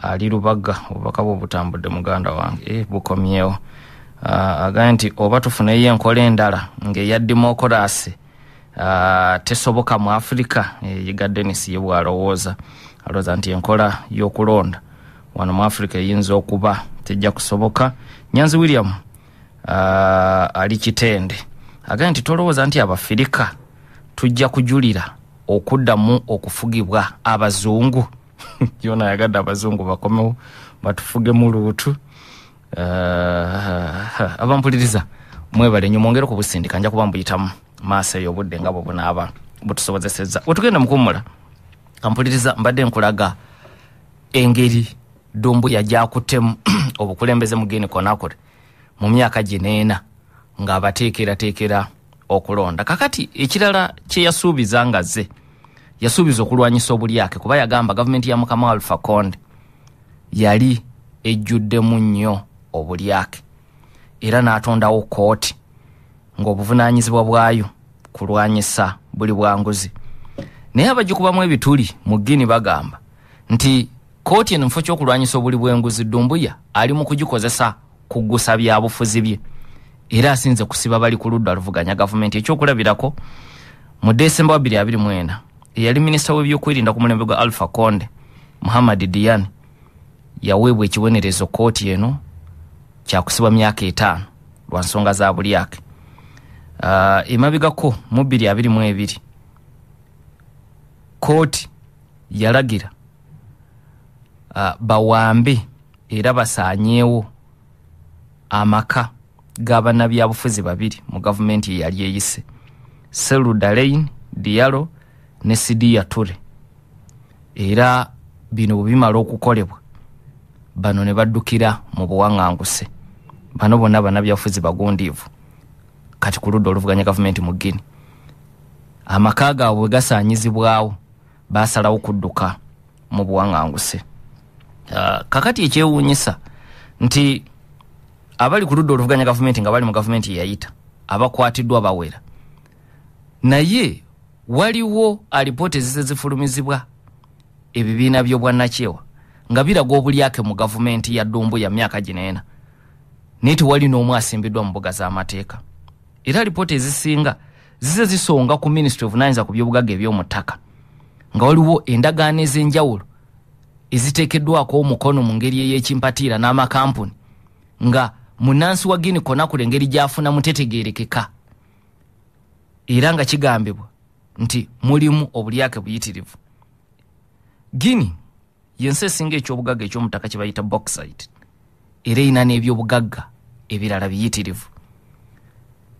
ali Lubaga, obubaka bwe butambudde muganda wange, bukomyewo. Agambye nti oba tufuneyo enkola endala ng'eya demokorasi tesoboka mu Africa. Yiga Denis ye bw'alowooza, alowooza nti enkola y'okulonda wano mu Africa eyinza okuba tejja kusoboka. Nyanzi William ali Kitende agambye nti tolowooza nti Abafirika tujja kujulira okuddamu okufugibwa abazungu. Yona ayagadde abazungu bakomewo batufugemu luutu. Abampuliriza mwebale nnyo, mwongere kubusindika, nja kuba mbuyitamu maaso eyo obudde nga bwe bunaaba butusobozesezza. Wetugenda mukuwummula, ampuliriza, mbadde nkulaga engeri Dumbuya gy'akuttemu obukulembeze mu Guinea Conakry mu myaka gino ena ng'abateekerateekera okulonda. Kakati ekirala kye yasuubiza nga zze, yasuubiza okulwanyisa obulyake, kuba yagamba gavumenti ya Mukama Alpha Conde yali ejjuddemu nnyo obulyake, era n'atondawo kkooti ng'obuvunaanyizibwa bwayo kulwanyisa buli bwanguzi. Naye abagikubamu ebituli mu Guinea bagamba nti kkooti eno mu kifo ky'okulwanyisa obuli bw'enguzi, Dumbuya ali mu kugikozesa kuggusa byabufuzi bye, era asinze kusiba bali ku ludda aluvuganya gavumenti. Ekyokulabirako, mu Desemba wa 2024, eyali minisita w'ebyokwerinda ku mulembe gwa Alpha Conde, Muhammad Diane, yaweebwa ekibonerezo kkooti eno kyakusibwa myaka 5 lwa nsonga za bulyake. Emabegako mu 2022, kkooti yalagira bawambe era basaanyeewo amaka g'abannabyabufuzi babiri mu gavumenti eyali eyise, Cellou Dalein Diallo ne Sidia Toure. Era bino bwe bimala okukolebwa, bano ne baddukira mu buwaŋŋanguse. Bano bonna bannabyabufuzi bagundiivu kati ku ludda oluvuganya gavumenti mu Guinea. Amaka gaabwe bwe gasaanyizibwawo, baasalawo kudduka mu buwaŋŋanguse. Kakati ekyewuunyisa nti abali ku ludda oluvuganya gavumenti nga bali mu gavumenti eyayita abakwatiddwa bawera, naye waliwo alipoota ezize zifulumizibwa ebibiina by'obwannakyewa nga biraga obulyake mu gavumenti ya Dumbuya myaka gino ena, naye tewali n'omu asimbiddwa mu mbuga z'amateeka. Era alipoota ezisinga zize zisonga ku minisitule evunaanyizibwa ku byobugagga eby'omu ttaka, nga waliwo endagaano ez'enjawulo eziteekeddwako omukono mu ngeri ey'ekimpatiira n'amakampuni, nga munnansi wa Guinea Conakry engeri gy'afunamu tetegeerekeka, era nga kigambibwa nti mulimu obulyake buyitirivu. Guinea y'ensi esinga ekyobugagga eky'omu ttaka kye bayita bauxite, era erina n'ebyobugagga ebirala biyitirivu,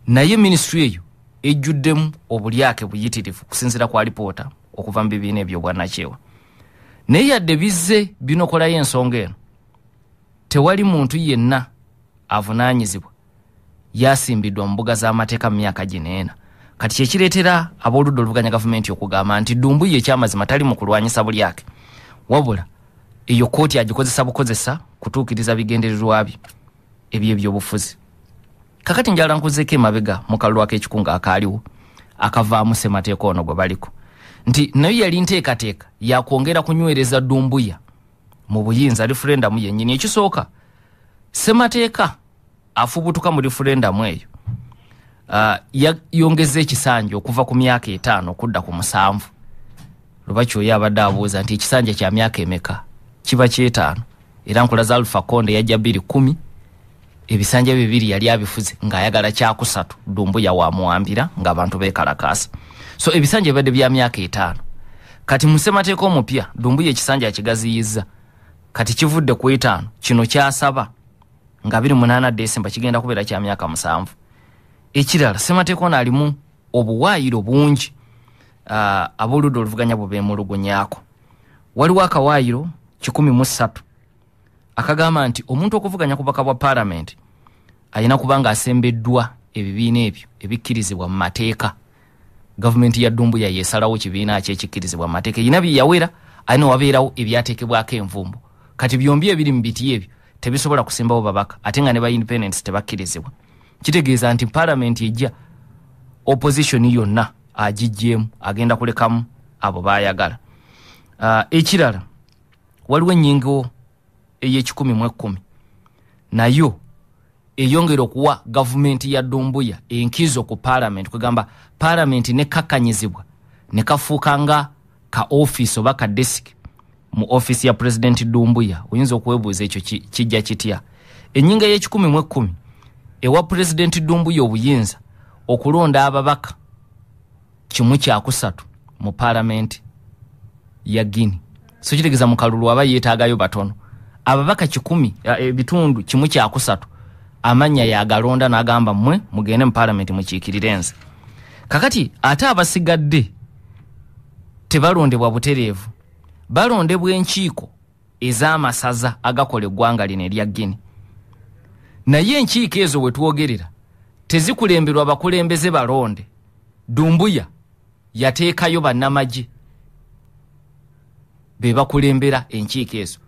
naye minisitule eyo ejjuddemu obulyake buyitirivu kusinziira ku alipoota okuva mu bibiina ebyobwannakyewa. Naye yadde bizze binokolayo ensonga eno, tewali muntu yenna avunaanyizibwa yasimbiddwa mu mbuga z'amateeka mu myaka gino ena. Kati kyekireetera ab'oludda oluvuganya gavumenti okugamba nti Dumbuya ekyamazima tali mu kulwanyisa bulyake, wabula eyo kkooti agikozesa bukozesa kutuukiriza bigendererwa bye ebyebyobufuzi. Kakati njala nkuzeeko emabega mu kalulu ak'ekikunga akaaliwo akavaamu ssemateeka ono gwe baliko, nti nayo yali nteekateeka yakwongera kunywereza Dumbuya mu buyinza. Referendamu yennyini, ekisooka ssemateeka afubutuka mu referendamu eyo yongeza ekisanja okuva ku myaka 5 okudda ku 7. Lubaki oyo abadde abuuza nti ekisanja kya myaka emeka? Kiba kyetaano. Era nkulaza Alpha Conde yajja 2010, ebisanja bibiri yali abifuze ng'ayagala kyakusatu, Dumbuya wamuwambira ng'abantu beekalakaasa. So ebisanja bibadde bya myaka 5. Kati mu ssemateeka omupya, Dumbuya ekisanja akigaziyizza, kati kivudde ku 5, kino kyasaba nga 28 Desemba kigenda kubeera kya myaka 7. Ekirala, ssemateeka ono alimu obuwaayiro bungi abooludda oluvuganya bwe beemulugunyaako. Waliwo akawaayiro 103 akagamba nti omuntu okuvuganya ku bubaka bwa paalamenti alina kuba nga asembeddwa ebibiina ebyo ebikkirizibwa mu mateeka. Gavumenti ya Dumbuya yesalawo kibiina ki ekikkirizibwa mu mateeka, erina bye yawera, alina wabeerawo ebyateekebwako envumbo. Kati byombi ebiri mu biti ebyo tebisobola kusimbawo babaka, ate nga ne ba independents tebakkirizibwa. Kitegeeza nti paalamenti ejja opposition yonna agiggyemu, agenda kulekamu abo baayagala. Ekirala, waliwo ennyingo ey'ekikumi mu ekumi, nayo eyongera okuwa gavumenti ya Dumbuya enkizo ku paalamenti, kwegamba paalamenti nekakkanyizibwa ne kafuuka nga ka ofiisi oba ka desk mu ofiisi ya Pulezidenti Dumbuya. Oyinza okwebuuza ekyo kijja kitya? Ennyingo ey'ekikumi mu ekumi ewa Pulezidenti Dumbuya obuyinza okulonda ababaka 1/3 mu paalamenti ya Guinea. So kitegeeza mu kalulu aba yeetaagayo batono, Ababaka 100 ebitundu 1/3 amannya yagalonda n'agamba mmwe mugende mu paalamenti mukiikirire nze. Kakati ate abasigadde tebalondebwa butereevu, balondebwa enkiiko ez'amasaza agakola eggwanga lino erya Guinea. Naye enkiiko ezo we twogerera tezikulemberwa bakulembeze balonde. Dumbuya yateekayo bannamagye be bakulembera enkiiko ezo.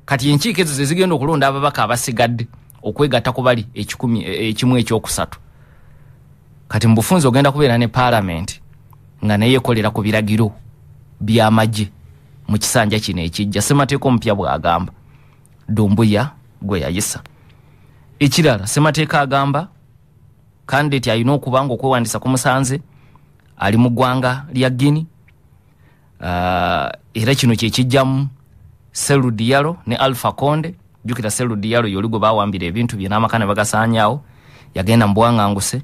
Kati enkiiko ezo ze zigenda okulonda ababaka abasigadde okwegatta ku bali 1/3. Kati mu bufunze ogenda kubeera ne paalamenti nga naye ekolera ku biragiro by'amagye mu kisanja kino ekijja. Ssemateeka omupya bw'agamba, Dumbuya gwe yayisa. Ekirala, ssemateeka agamba kandidate alina okuba nga okwewandiisa kumusanze ali mu ggwanga lya Guinea. Era kino kye kijjamu Cellou Diallo ne Alpha Conde. Jjukira Cellou Diallo y'oli gwe baawambira ebintu bye n'amaka ne bagasaanyaawo, yagenda mu buwanganguse,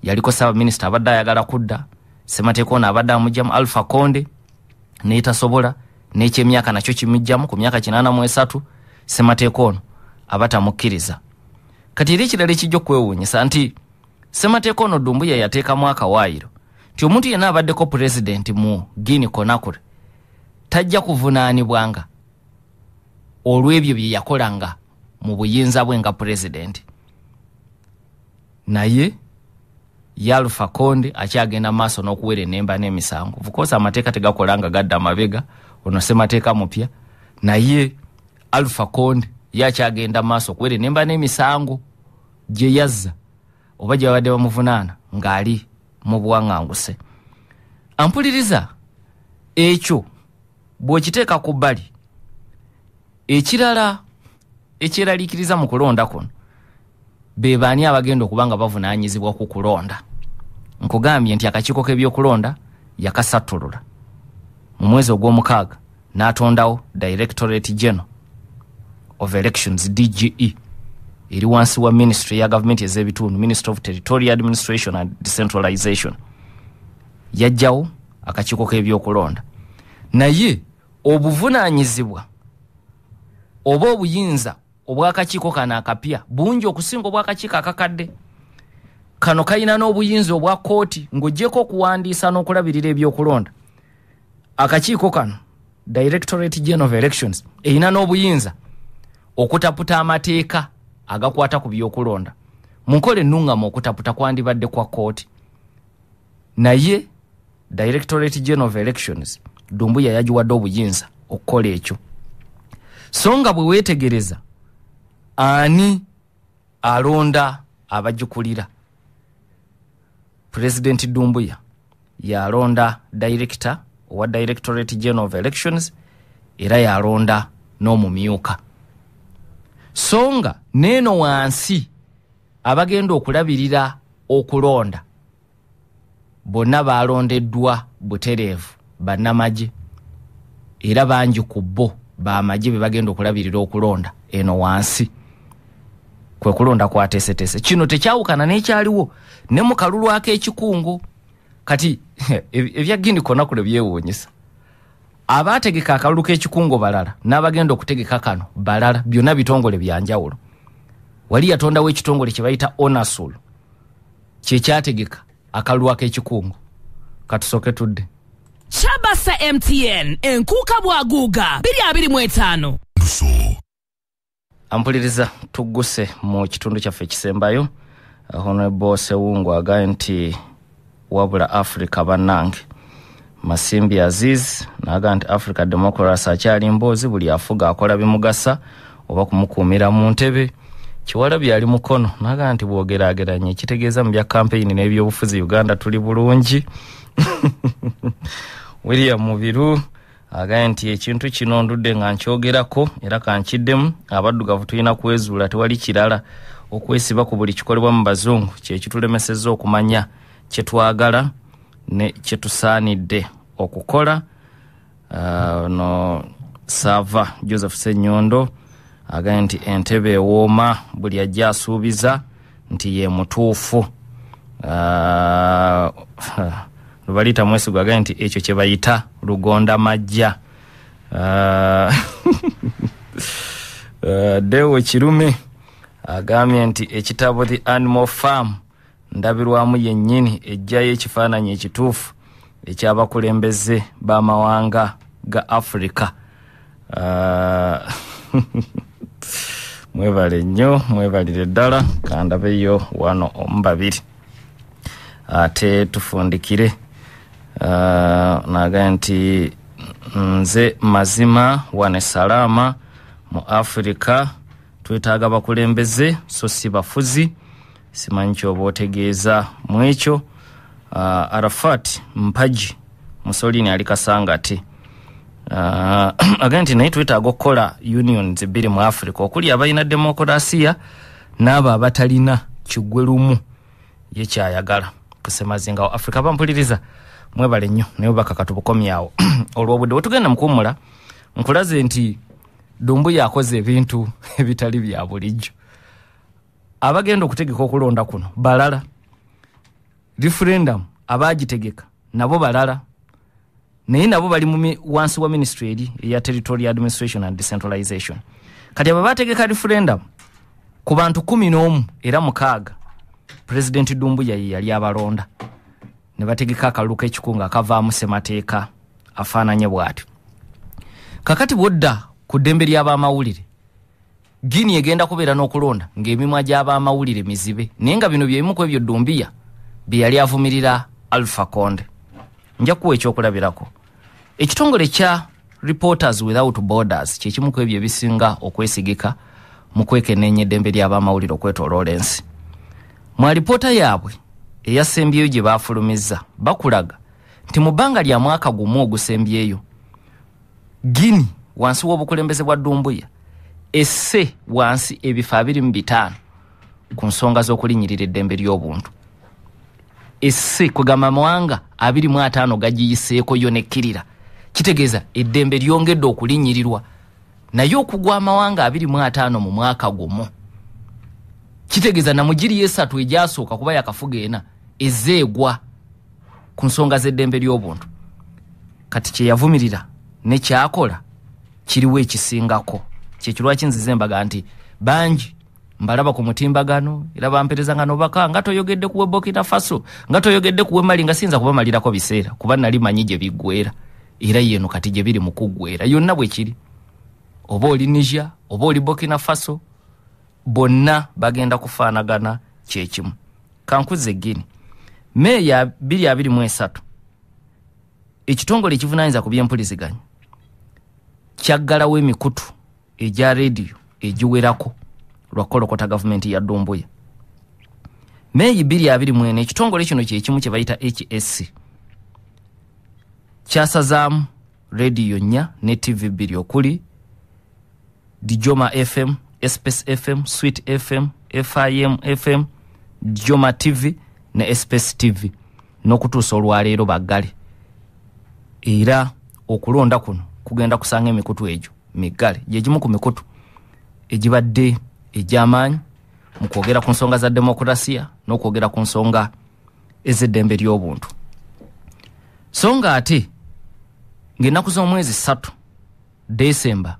yaliko ssaabaminisita abadde ayagala kudda, ssemateeka ono abadde amugyamu. Alpha Conde neetasobola, n'ekyemyaka nakyo kimugyamu ku myaka 83, ssemateeka ono aba tamukkiriza. Kati era ekirala ekijja okwewuunyisa nti ssemateeka ono Dumbuya yateekamu akawaayiro nti omuntu yenna abaddeko pulezidenti mu Guinea Conakry tajja kuvunaanibwanga olw'ebyo bye yakolanga mu buyinza bwe nga pulezidenti. Naye ye Alpha Conde akyagenda maaso n'okuwera ennemba n'emisango. Of course amateeka tegakola nga gadda amabega, ono ssemateeka mupya, naye Alpha Conde ye akyagenda maaso okuwera ennemba n'emisango gye yazza oba gye babadde bamuvunaana ng'ali mu buwaŋŋanguse. Ampuliriza, ekyo bw'okiteeka ku bbali. Ekirala ekyeraliikiriza mu kulonda kuno, be baani abagenda okuba nga bavunaanyizibwa ku kulonda? Nkugambye nti akakiiko k'ebyokulonda yakasattulula mu mwezi ogw'omukaaga n'atondawo Directorate General of Elections, DGE, eri wansi wa ministry ya gavumenti ez'ebitundu, Ministry of Territorial Administration and Decentralization. Yajjawo akakiiko k'ebyokulonda, naye obuvunaanyizibwa oba obuyinza obw'akakiiko kano akapya bungi okusinga obw'akakiiko akakadde. Kano kalina n'obuyinza obwa kkooti ng'oggyeko okuwandiisa n'okulabirira ebyokulonda. Akakiiko kano, Directorate General of Elections, erina n'obuyinza okutaputa amateeka agakwata ku byokulonda. Mu nkola ennungamu okutaputa kwandibadde kwa kkooti, naye Directorate General of Elections Dumbuya yagiwadde obuyinza okukola ekyo. So nga bwe weetegereza ani alonda abagikulira, Pulezidenti Dumbuya yalonda director owa Directorate General of Elections, era yalonda n'omumyuka. So nga n'eno wansi abagenda okulabirira okulonda bonna balondeddwa butereevu bannamagye, era bangi ku bo bamagye be bagenda okulabirira okulonda eno wansi. Kwe kulonda kwateeseteese. Kino tekyawukana n'ekyaliwo ne mu kalulu ak'ekikungo. Kati ebya Guinea Conakry byewuunyisa. Abaategeka akalulu k'ekikungo balala n'abagenda okutegeka kano balala, byonna bitongole bya njawulo. Wali yatondawo ekitongole kye bayita ONASUL, kye kyategeka akalulu ak'ekikungo. Katusooke tudde. Chabasa MTN enkuuka bwaguuga 2025. Ampuliriza, tugguse mu kitundu kyaffe ekisembayo. Honorable Sewungu agambye nti wabula Africa bannange. Masimbi Aziz n'agamba nti Africa Democracy akyali mboozi, buli afuga akola bimugasa oba kumukuumira mu ntebe. Kiwalabye ali Mukono n'agamba nti bw'ogeraageranya ekitegeeza mu bya kampeyini n'ebyobufuzi Uganda tuli bulungi. William Mubiru agambye nti ekintu kino ndudde nga nkyogerako era kankiddemu, abaddugavu tulina kwezuula, tewali kirala okwesiba ku buli kikolebwa mu bazungu kye kitulemesezza okumanya kye twagala ne kye tusaanidde okukola. No Sava Joseph Ssenyondo agambye nti entebe ewooma, buli ajja asuubiza nti ye mutuufu. Lubalita Mwesigwa agambye nti ekyo kye bayita lugonda majja. Dewo Kirume agambye nti ekitabo The Animal Farm ndabirwamu yennyini ejjayo ekifaananyi ekituufu ekyabakulembeze b'amawanga ga Afrika. Mwebale nnyo, mwebalire ddala. Kandabeyo wano omu babiri ate tufundikire. Nagambye nti nze mazima wane salama mu Afrika twetaaga bakulembeze so si bafuzi. Simanyi kyoba otegeeza mu ekyo. Arafat Mpaji Mussolini ali Kasangati agambye nti naye twetaaga okukola unions bbiri mu Afrika okuli abalina demokurasiya n'abo abatalina kigwe lumu ye kyayagala kusemazinga wa Afrika. Bampuliriza mwebale nnyo, naye obubaka katubukomyawo olw'obudde. Bwe tugenda mukuwummula nkulaze nti Dumbuya akoze ebintu ebitali bya bulijjo. Abagenda okutegeka okulonda kuno balala, referendum abagitegeka nabo balala, naye nabo bali wansi wa ministry eri eya Territorial Administration and Decentralization. Kati abo bategeka referendum ku bantu 11 era 6 President Dumbuya ye yali abalonda, ne bategeka akalulu k'ekikunga akavaamu ssemateeka afaananye bw'atyo. Kakati bw'odda ku ddembe ly'abamawulire, Guinea egenda kubeera n'okulonda ng'emimwa gy'abamawulire mizibe, naye nga bino byebimu ku ebyo Dumbuya bye yali avumirira Alpha Conde. Nja kuwa ekyokulabirako. Ekitongole kya Reporters Without Borders kyekimu ku ebyo ebisinga okwesigika mu kwekenneenya eddembe ly'abamawulire okwetooloola ensi. Mu alipoota yaabwe eyasembyeyo gye baafulumizza bakulaga nti mu bbanga lya mwaka gumu ogusembyeyo, Guinea wansi w'obukulembeze bwa Dumbuya esse wansi ebifo 25 ku nsonga z'okulinnyirira eddembe ly'obuntu. Esse kugamba amawanga 25 gagiyiseeko yo nekkirira, kitegeeza eddembe lyongedde okulinnyirirwa. Naye okugwa amawanga 25 mu mwaka gumu kitegeeza namugiri 3 egyasooka kuba yakafuga 4 ezeegwa ku nsonga z'eddembe ly'obuntu. Kati kye yavumirira ne kyakola kiriwo ekisingako. Kyekirwaki nzize mbaga nti bangi mbalaba ku mutimbagano era bampereza nga nobaka nga toyogedde kuwe Burkina Faso, nga toyogedde kuwe Mali, nga siyinza kubamalirako biseera kuba nali manyi gye biggwera, era yeno kati gye biri mu kuggwera yonna bwe kiri. Oba oli Niger oba oli Burkina Faso, bonna bagenda kufaanagana kyekimu. Kankuze Guinea Meeya 2023 ekitongole ekivunaanyizibwa ku byempuliziganya kyaggalawo emikutu egya rediyo egiwerako lwakolokota gavumenti ya Dumbuya. Meeyi 2024 ekitongole kino kyekimu kye bayita HSC kyasazaamu rediyo 4 ne TV 2 okuli Dijoma FM, Espace FM, Sweet FM, FIM FM, Dijoma TV ne Espace TV n'okutuusa olwaleero baggale. Era okulonda kuno kugenda kusanga emikutu egyo miggale. Gyegimu ku mikutu egibadde egy'amaanyi mu kwogera ku nsonga za demokurasiya n'okwogera ku nsonga ez'eddembe ly'obuntu. So nga ate ng'ennaku z'omwezi 3 Desemba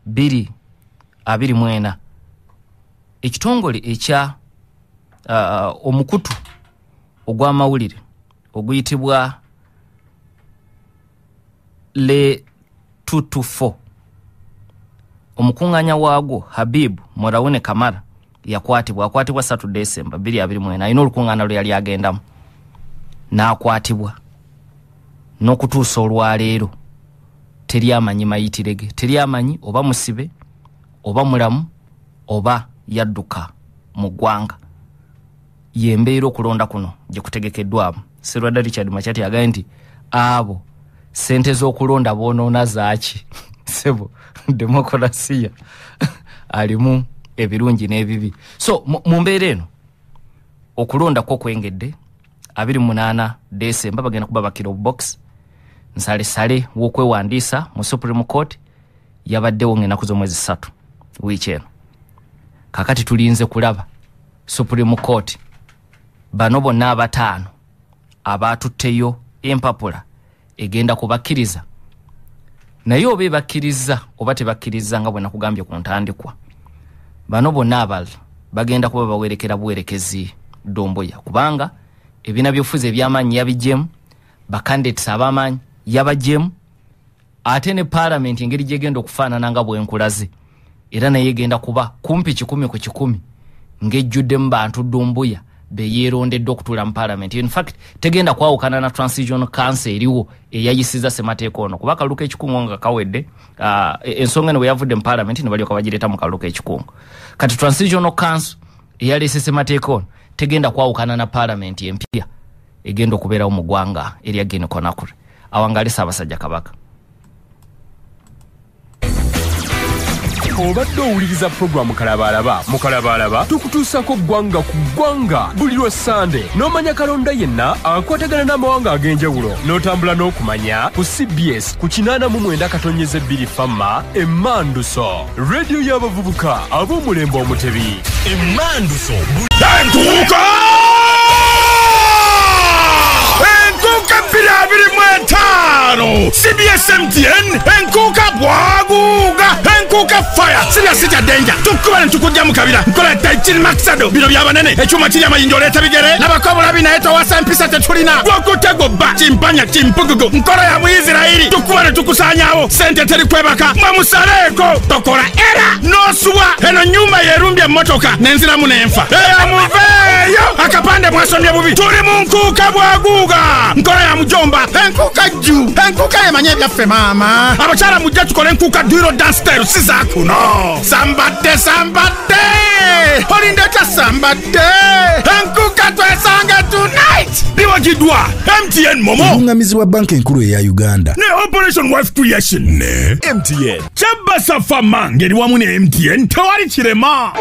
2024 ekitongole ekya omukutu ogw'amawulire oguyitibwa Le 224 omukuŋŋaanya waagwo Habib Moraune Kamara yakwatibwa, akwatibwa 3 Desemba 2024, alina olukuŋŋaana lwe yali agendamu n'akwatibwa. N'okutuusa olwaleero teri amanyi mayitirege, teri amanyi oba musibe oba mulamu oba yadduka mu ggwanga. Yembeera okulonda kuno gye kutegekeddwamu. Serwadda Richard Machati agambye nti abo sente z'okulonda boonoona zaaki? Sebo demokurasiya alimu ebirungi n'ebibi. So mu mbeera eno okulonda kwo kwengedde 28 Desemba bagenda kuba bakira box nsalesale w'okwewandiisa mu Supreme Court yabaddewo ng'ennaku z'omwezi 3 wiiki eno. Kakati tulinze kulaba Supreme Court bano bonna abataano abaatutteyo empapula egenda kubakkiriza Naye oba bakkiriza oba tebakkiriza, nga bwe nakugambye ku ntandikwa, bano bonna abalala bagenda kuba bawerekera buwerekezi Doumbouya, kubanga ebiina byofuzi ebyamaanyi yabijjemu, bacandidates ab'amaanyi yabajjemu, ate ne paalamenti engeri gyegenda okufaanana nga bwenkulaze, era naye egenda kuba kumpi 100% ng'ejjuddemu bantu Doumbouya beyeerondedde okutuula mu paalamenti. In fact, tegenda kwawukana na Transitional Council eriwo eyayisiza ssemateeka ono, kuba akalulu k'ekikungo nga kawedde, ensonga eno bwe yavudde mu paalamenti ne balyoka bagireeta mu kalulu k'ekikungo. Kati Transitional Council eyaleese ssemateeka ono tegenda kwawukana na paalamenti empya egenda okubeerawo mu ggwanga erya Guinea Conakry. Awangaale Ssaabasajja Kabaka. Obadde owuliriza pulogulaamu Kalabaalaba. Mu Kalabaalaba tukutuusako ggwanga ku ggwanga buli lwa Ssande, n'omanya kalonda yenna akwatagana n'amawanga ag'enjawulo, n'otambula n'okumanya ku CBS ku 89.2 Fama Emmanduso, rediyo y'abavubuka ab'omulembe omutebi. Emmanduso. Enkuuka! Enkuuka 2025 CBS MTN enkuuka bwaguuga, enkuuka fire siriya sitya danger, tukkuba ne tukujja mu kabira. Nkola Taichini Maxado, bino byabanene, ekyuma kiri amayinja oleeta bigere, nabako bulabi naye towasa, empisa tetulina, gwokutego bba kimpanya kimpugugu, nkola ya Muisirayiri, tukkuba ne tukusaanyaawo, sente teri kwebaka, mwe musaleeko tokola era n'osuwa. Eno nyumba yerumbye emmotoka n'enziramu n'enfa. Eya muveeyo, akapande mwasomye bubi, tuli mu nkuuka bwaguuga, nkola ya mujomba, enkuuka jju, enkuuka yemanye ebyaffe maama. Abakyala mujja tukole enkuuka duiro dance style, si za kuno. Sambadde sambadde, olindeta sambadde, enkuuka twesange tonight. Biwagiddwa MTN Momo, Olungamizibwa Banka Enkulu eya Uganda ne Operation Wife Creation ne MTN. Kyabasa Fama ngeri wamu ne MTN tewali kirema.